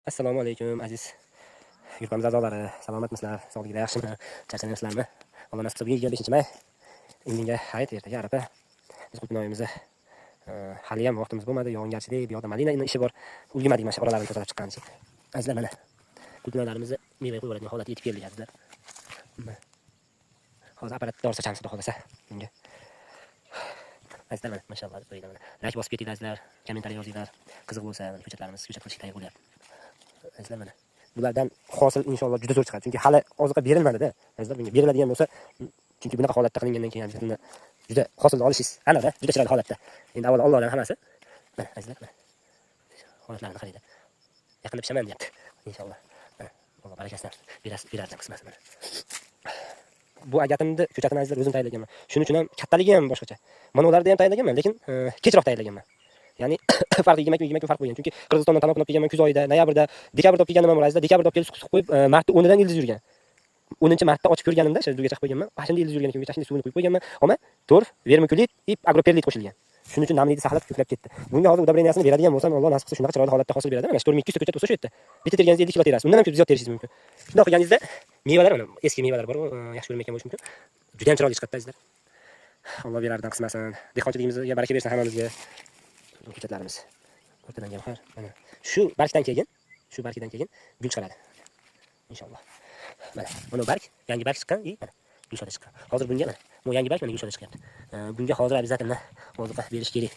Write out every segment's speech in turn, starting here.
Assalomu alaykum aziz yurtimiz a'zolari, salomatmisizlar, sog'liginglar yaxshimi, charchamayapsizlarmi? Alloh nasib qilsa bugun 25 may, indinga hayit, ertaga arafa. Biz qulpinoyimizni hali ham vaqtimiz bo'lmadi, yog'ingarchilik, bu yoqda malina ishi bor, ulgurmadik mana shu oralarini tozalab chiqqanicha. Azizlar, mana qulpinoylarimizni meva qo'yib yuboradigan holatga yetib keldik, azizlar. Hozir apparat dori sochamiz, xudo xohlasa bunga. Azizlar, mana mashalloh deb qo'yinglar, mana like bosib ketinglar, azizlar, kommentariy yozinglar, qiziq bo'lsa. Mana ko'chatlarimiz ko'chat qilishga tayyor bo'lyapti, azizlar. Mana bulardan hosil inshaalloh juda zo'r chiqadi, chunki hali oziqa berilmadida, azizlar. Bunga beriladigan bo'lsa, chunki bunaqa holatda qilingandan keyin buni juda hosilni olishingiz aniqda, juda chiroyli holatda. Endi avvalo Allohdan hammasi. Mana, azizlar, mana holatlarini qaranglar, yaqinda pishaman deyapti inshaalloh. Mana Alloh barakasini berardi qismasi. Mana bu agatimni ko'chatini, azizlar, o'zim tayyorlaganman, shuning uchun ham kattaligi ham boshqacha. Mana ularni ham tayyorlaganman, lekin kechroq tayyorlaganman, ya'ni farqi 20 kun, 20 kun farq bo'lgan, chunki Qirg'izistondan tanobni olib kelganman kuz oyida, noyabrda, dekabrda olib kelgandim ham, azizlar. Dekabrda olib kelib, suq qo'yib, martda 10idan ildiz yurgan. 10-martda ochib ko'rganimda, o'sha duga chaqib qo'yganman, ana shunda ildiz yurgan ekan. Shunday suvini quyib qo'yganman, ammo torf, vermikulit и agroperlit qo'shilgan, shuning uchun namlikni saqlab, ko'klab ketdi. Bunga hozir удобрения sini beradigan bo'lsam, Alloh nasib qilsa, shunaqa chiroyli holatda hosil beradi. Mana shu 4200 ta ko'chat bo'lsa, shu yerda bitta terganingizda 50 kilo terasiz, undan ham ko'p, ziyod terishingiz mumkin. Shundoq qilganingizda mevalar, mana eski mevalar bor, yaxshi ko'rinmayotgan bo'lishi mumkin, juda ham chiroyli chiqadi, azizlar. Alloh berardan qismasin, dehqonchiligimizga baraka bersin hammamizga. Ko'chatlarimiz o'rtadan gavhar. Mana shu bargdan keyin, shu bargidan keyin gul chiqaradi inshaalloh. Mana buni barg, yangi barg chiqqan и mana gulshoda chiqqan. Hozir bunga, mana bu yangi barg, mana gulshoda chiqyapti. Bunga hozir обязательно oziqa berish kerak.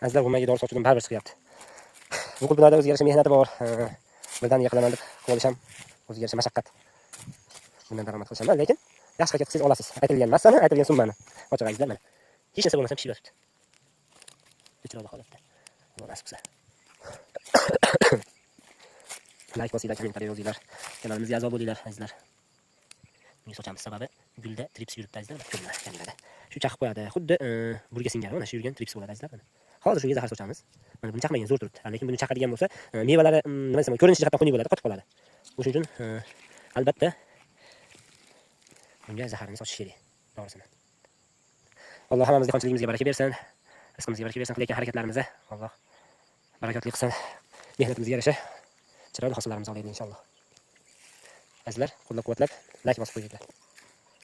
Azizlar, g'ummaga dori sochuvdim, baribir chiqyapti. Bu qulpinoyda o'ziga yarasha mehnati bor. Birdaniga qilaman deb qilib olish ham o'ziga yarasha mashaqqat. Bundan daromad qilish ham, lekin yaxshi harakat qilsangiz, olasiz aytilgan massani, aytilgan summani. Ochiq, azizlar, mana hech narsa bo'lmasa, pishib yotibdi chiroyli holatda. Alloh nasib qilsa, layk bosinglar, kommentariy yozinglar, kanalimizga a'zo bo'linglar, azizlar. Bunga sochamiz, sababi gulda trips yuribdi, azizlar, ko'rinadi kamerada. Shu chaqib qo'yadi, xuddi burga singari, mana shu yurgan trips bo'ladi, azizlar. Mana hozir shunga zahar sochamiz. Mana buni chaqmagan zo'r turibdi, lekin buni chaqadigan bo'lsa, mevalari, nima desam, ko'rinishi jihatdan xunuk bo'ladi, qotib qoladi. O'shuning uchun albatta bunga zaharini sochish kerak, to'g'risini. Alloh hammamiz dehqonchiligimizga baraka bersin, rizqimizga baraka bersin, qilayotgan harakatlarimizga Alloh barakotli qilsin, mehnatimizga yarasha chiroyli hosillarimizni olaylik inshaalloh. Azizlar, qo'llab quvvatlab, layk bosib qo'yinglar.